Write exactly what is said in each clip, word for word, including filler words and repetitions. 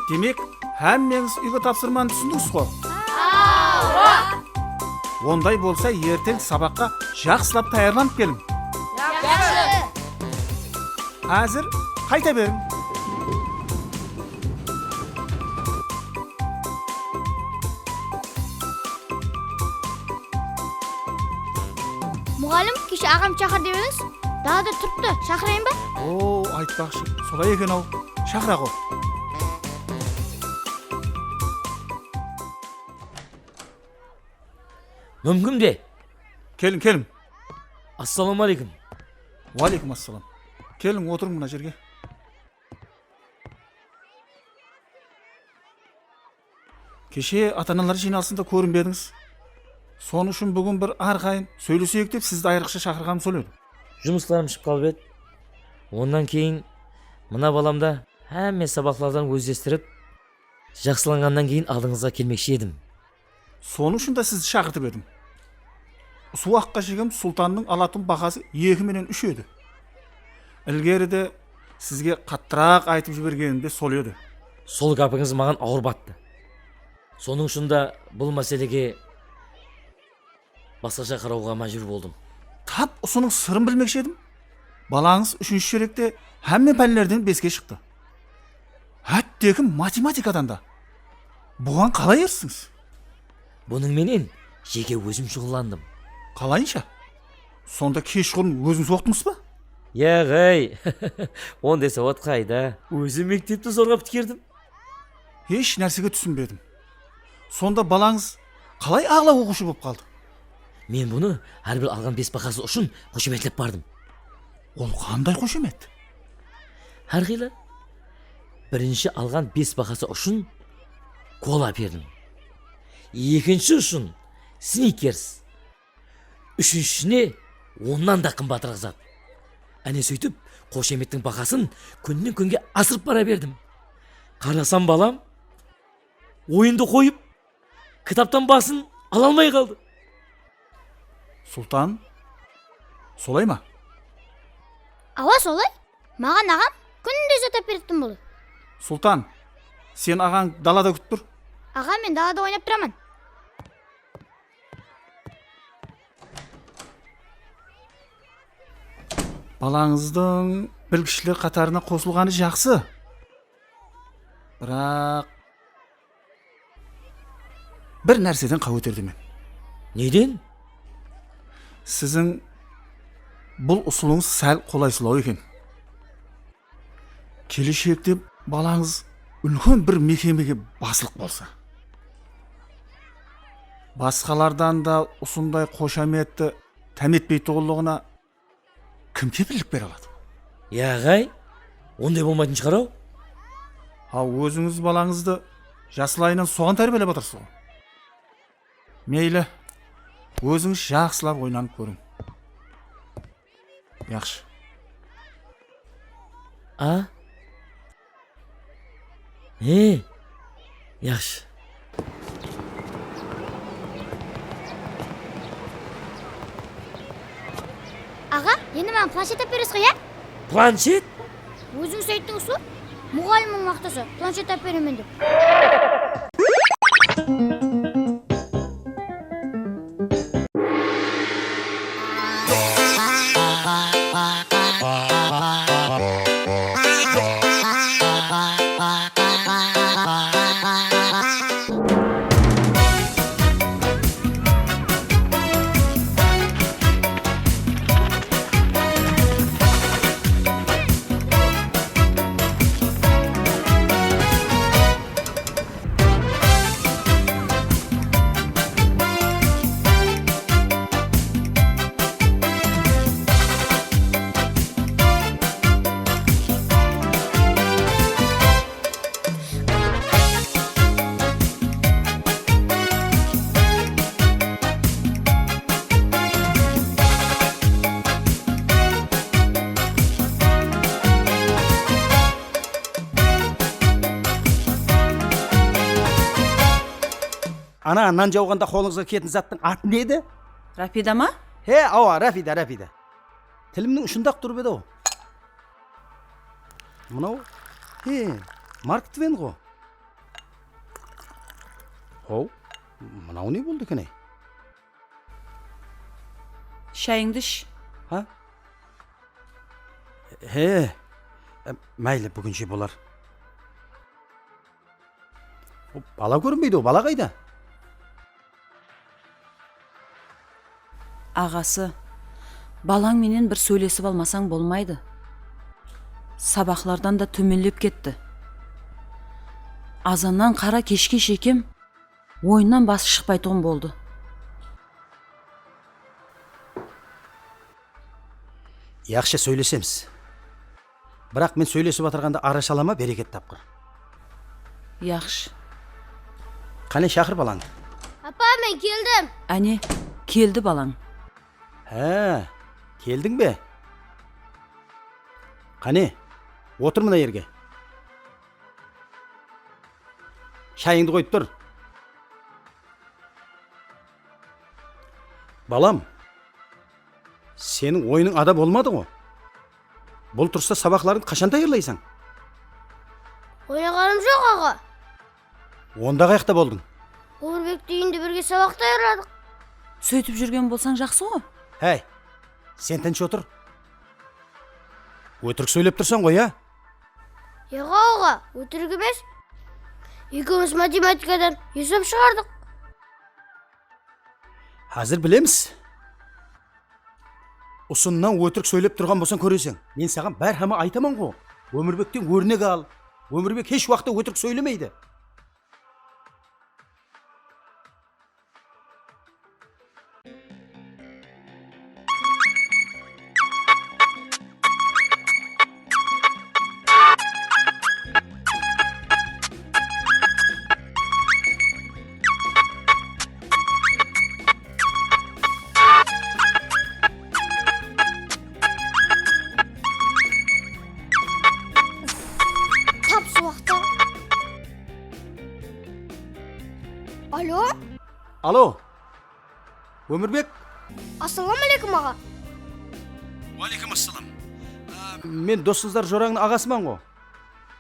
Demek, hámmeńiz úyge tapsırmanı túsindińiz ǵo? Awa! Onday bolsa, erteń sabaqqa jaqsılap tayarlanıp keliń. Jaqsı! Házir qayta beriń. Muǵallim, keshe aǵam shaqır dep edińiz, dalada turıptı, shaqırayın ba? O, aytpaqshı, solay eken-aw, shaqıra ǵo. Múmkin be? Keliń, keliń. Assalawma áleykum. Wa áleykum assalam. Keliń, otırıń mına jerge. Keshe ata-analar jıynalısında kórinbedińiz. Sonıń ushın búgin bir arqayın sóyleseyik dep sizdi ayrıqsha shaqırǵanım sol edi. Jumıslarım shıǵıp qalıp edi. Onnan keyin mına balam da hámme sabaqlardan ózlestirip, jaqsılanǵannan keyin aldıńızǵa kelmekshi edim. Sonıń ushın da sizdi shaqırtıp edim. Usı waqıtqa shekem Sultannıń alatuǵın bahası eki menen úsh edi. Ilgeri de sizge qattıraq aytıp jibergenim de sol edi. Sol gápińiz maǵan awır battı. Sonıń ushın da bul máselege basqasha qarawǵa májbúr boldım. Tap usınıń sırın bilmekshi edim. Balańız úshinshi sherekte hámme pánlerden beske shıqtı. Hátteki matematikadan da. Buǵan qalay eristińiz? Bunıń menen jeke ózim shuǵıllandım. Qalayınsha? Sonda keshqurın ózińiz oqıtıńız ba? Yaǵay, onday sawat qayda? Ózim mektepti zorǵa pitkerdim. Hesh nársege túsinbedim. Sonda balańız qalay aǵla oqıwshı bolıp qaldı? Men bunı hár bir alǵan bes bahası ushın xoshametlep bardım. Ol qanday xoshamet? Hár qıylı. Birinshi alǵan bes bahası ushın kola berdim. Ekinshi ushın snikers. Úshinshine onnan da qımbatırak zat. Áne, sóytip, xoshamettiń bahasın kúnnen-kúnge asırıp bara berdim. Qarasam, balam oyındı qoyıp, kitaptan basın ala almay qaldı. Sultan, solay ma? Awa, solay. Maǵan aǵam kúnde zat áperetin boldı. Sultan, sen aǵań dalada kútip tur. Aǵa, men dalada oynap turaman. Balańızdıń bilgishler qatarına qosılǵanı jaqsı. Biraq, bir nárseden qáweterdemen. Neden? Siziń bul usılıńız sál qolaysızlaw eken. Keleshekte balańız úlken bir mekemege baslıq bolsa, basqalardan da usınday xoshametti támetpeytuǵınlıǵına kim kepillik bere aladı? Ya, aǵay, onday bolmaytın shıǵar-aw. Ha, ózińiz balańızdı jaslayınan soǵan tárbiyalap atırsız ǵoy. Meyli, ózińiz jaqsılap oylanıp kóriń. Yaqshı. A? E, yaqshı. Aǵa, endi maǵan planshet áperesiz ǵoy, ya? Planshet? Ózińiz ayttıńız ǵoy, muǵallimniń maqtası, planshet áperemen dep. Ana, nan jawǵanda qolıńızǵa kiyetin zattıń atı ne edi? Rafida ma? He, awa, Rafida, Rafida. Tilimniń ushında-aq turıp edi-aw. Mınaw, he, Mark Tven ǵo. Haw, mınaw ne boldı eken-ey? Shayıńdı ish. Ha? He, e, máyli, búginshe bolar. O, bala kórinbeydi, o bala qayda? Aǵası, balań menen bir sóylesip almasań bolmaydı. Sabaqlardan da tómenlep ketti. Azannan qara keshke shekem oyınnan bası shıqpaytuǵın boldı. Yaqshı, sóylesemiz. Biraq men sóylesip atırǵanda arashalama, bereket tapqır. Yaqshı. Qáne, shaqır balańdı. Apa, men keldim. Áne, keldi balań. Há, keldiń be? Qáne, otır mına jerge. Shayıńdı qoyıp tur. Balam, seniń oyınıń ada bolmadı ǵo. Bul turısta sabaqlarıńdı qashan tayarlaysań? Oynaǵanım joq, aǵa. Onda qayaqta boldıń? Ómirbektiń úyinde birge sabaq tayarladıq. Sóytip júrgen bolsań jaqsı ǵo. Háy, sen tınısh otır. Ótirik sóylep tursań ǵoy, ya? Yoq, aǵa, ótirik emes. Ekewimiz matematikadan esap shıǵardıq. Házir bilemiz. Usınnan ótirik sóylep turǵan bolsań, kóreseń. Men saǵan bárhama aytaman ǵo. Ómirbekten órnek al. Ómirbek hesh waqıtta ótirik sóylemeydi. Tap usı waqıtta. Alo? Alo. Ómirbek? Assalawma áleykum, aǵa. Wa áleykum assalam. Á, men Dosnazar jorańnıń aǵasıman ǵo.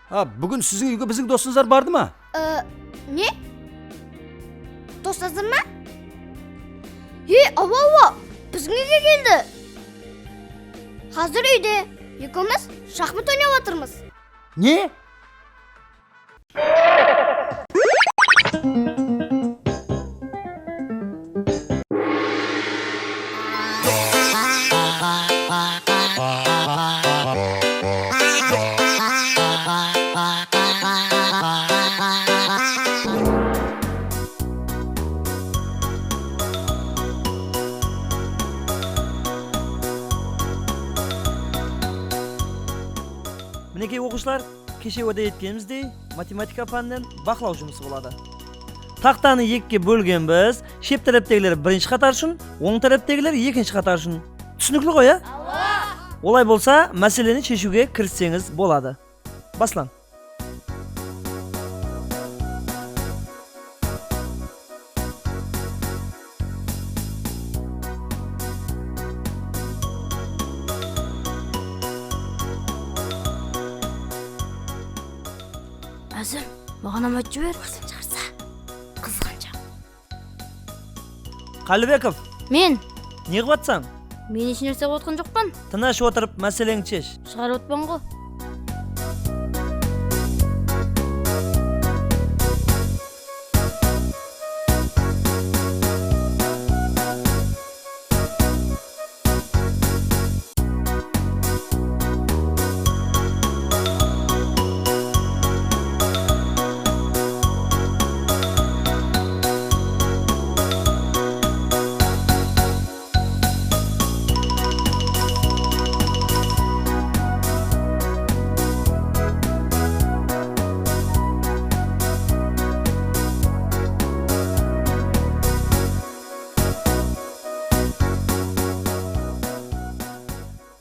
Ha, búgin siziń úyge biziń Dosnazar bardı ma? Á, ne? Dosnazar ma? He, awa, awa, biziń úyge keldi. Házir úyde, ekewimiz shaxmat oynap atırmız. Ne? Minekey, oqıwshılar, keshe wáde etkenimizdey, matematika páninen baqlaw jumısı boladı. Taxtanı ekige bólgenbiz, shep táreptegiler birinshi qatar ushın, oń táreptegiler ekinshi qatar ushın. Túsinikli ǵoy, á? Awa! Olay bolsa, máseleni sheshiwge kirisseńiz boladı. Baslań. Ázim, maǵan ham aytıp jiber. Ózin shıǵarsa, qızǵanshaq. Qállibekov. Men. Ne qılıp atsań? Men hesh nárse qılıp atqan joqpan. Tınısh otırıp, máseleńdi shesh. Shıǵarıp atpan ǵo.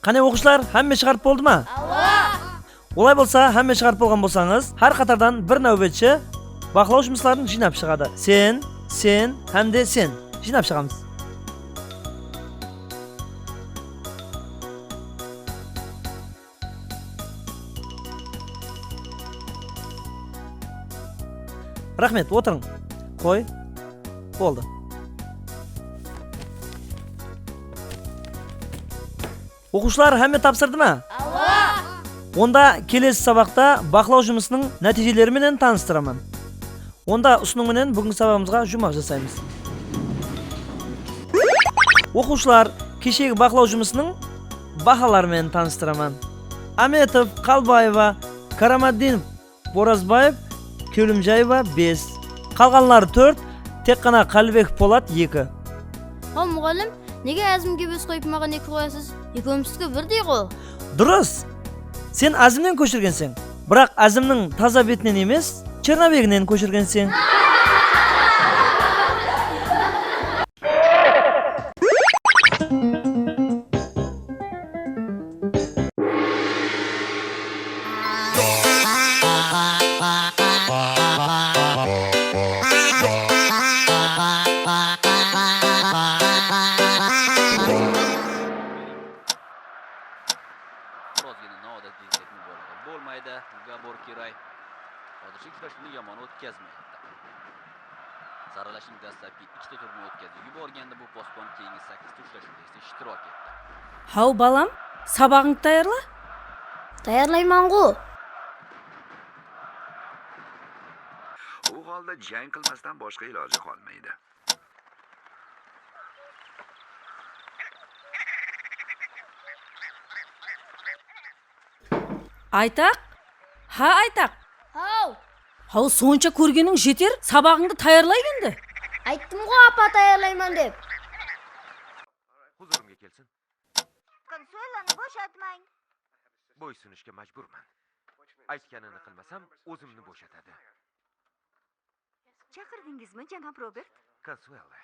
Qáne, oqıwshılar, hámme shıǵarıp boldı ma? Awa! Olay bolsa, hámme shıǵarıp bolǵan bolsańız, hár qatardan bir náwbetshi baqlaw jumısların jıynap shıǵadı. Sen, sen hám de sen. Jıynap shıǵamız. Raxmet, otırıń. Qoy. Boldı. Oqıwshılar, hámme tapsırdı ma? Awa! Onda kelesi sabaqta baqlaw jumısınıń nátiyjeleri menen tanıstıraman. Onda usınıń menen búgingi sabaǵımızǵa juwmaq jasaymız. Oqıwshılar, keshegi baqlaw jumısınıń bahaları menen tanıstıraman. Ámetov, Qalbaeva, Karamaddinov, Borazbaev, Kewlimjaeva bes. Qalǵanları tórt, tek ǵana Qálibekov Polat eki. Haw, muǵallim, nege Ázimge bes qoyıp, maǵan eki qoyasız? Ekewimizdiкі birdey ǵo. Durıs. Sen Ázimnen kóshirgenseń, biraq Ázimniń taza betinen emes, chernobeginen kóshirgenseń. Birozgina noodatlıy ketimi borlıǵı bolmaydı, Gabor Kiray. Hozircha uchrashuvni yomon o'tkazmayapti. Saralashning dastlabki ikkita turini o'tkazib yuborgandi, bu posbon keyingi sakkizta uchrashuvda esa ishtirok etdi. Haw, balam, sabaǵıńdı tayarla. Tayarlayman-ǵo. U holda jang qilmasdan boshqa iloji qolmaydi. Aytaq? Ha, Aytaq? Haw! Haw, sonsha kórgeniń jeter, sabaǵıńdı tayarlay endi. Ayttım-ǵo, apa, tayarlayman dep. Huzurimga kelsin. Konsuelanı boshataman. Bo'ysunishga majburman. Aytganini qilmasam, o'zimni bo'shatadi. Chaqirdingizmi, janob Robert? Konsuela.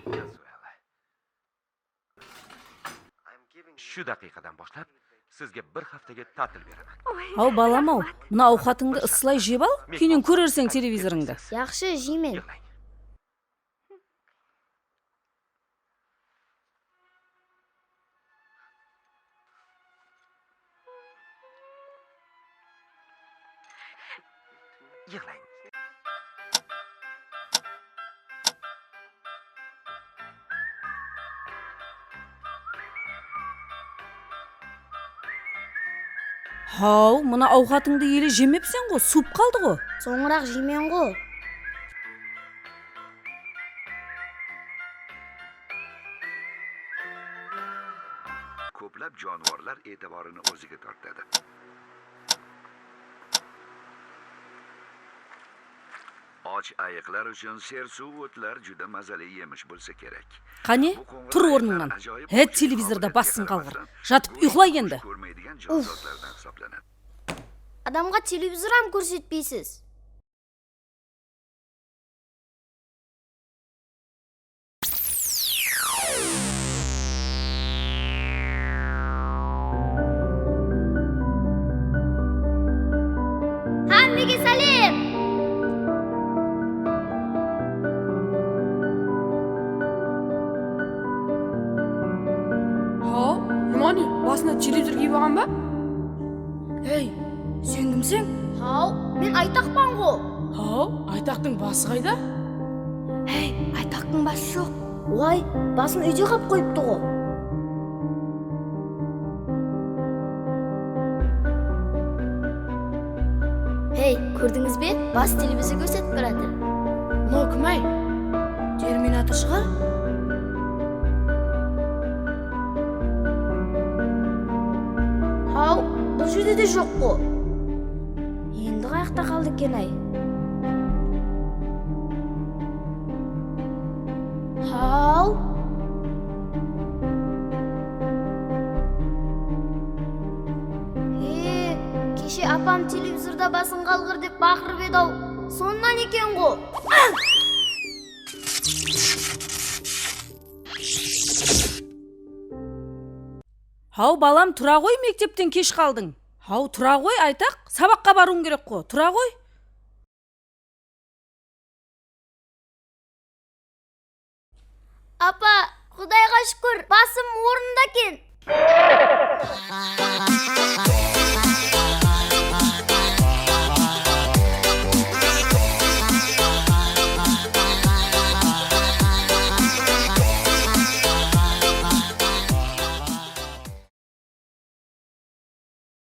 Konsuela. Shu daqiqadan boshlab sizga bir haftaga ta'til beraman. Haw, balam-aw, mına awqatıńdı ıssılay jep al, keyin kórerseń televizorıńdı. Yaqshı, jeymen. Yig'lang. Yig'lang. Haw, mına awqatıńdı ele jemepseń-ǵo, suwıp qaldı-ǵo. Sońıraq jeymen-ǵo. Ko'plab jonivorlar e'tiborini o'ziga tortadi. Och ayiqlar uchun sersuv o'tlar juda mazali yemish bo'lsa kerak. Qáne, tur ornıńnan. Há, televizorda basıń qalǵır. Jatıp uyqıla endi. Ko'rmaydigan jonzotlardan hisoblanadi. Adamǵa televizor hám kórsetpeysiz. Hámmege sálem! Haw, Jumaniy, basına televizor kiyip alǵan ba? Hey, sen kimseń? Haw, men Aytaqpan-ǵo. Haw, Aytaqtıń bası qayda? Hey, Aytaqtıń bası joq. Way, basın úyde qap qoyıptı-ǵo. Hey, kórdińiz be? Bas televizor kórsetip baratır. Mınaw kim-áy? Terminator shıǵar? Haw, bul jerde de joq-ǵo. Endi qayaqta qaldı eken-áy? Haw. E, keshe apam televizorda basıń qalǵır dep baqırıp edi-aw. Sonnan eken-ǵo. Haw, balam, tura ǵoy, mektepten kesh qaldıń. Haw, tura ǵoy, Aytaq, sabaqqa barıwıń kerek-ǵo, tura ǵoy. Apa, Qudayǵa shúkir, basım ornında eken.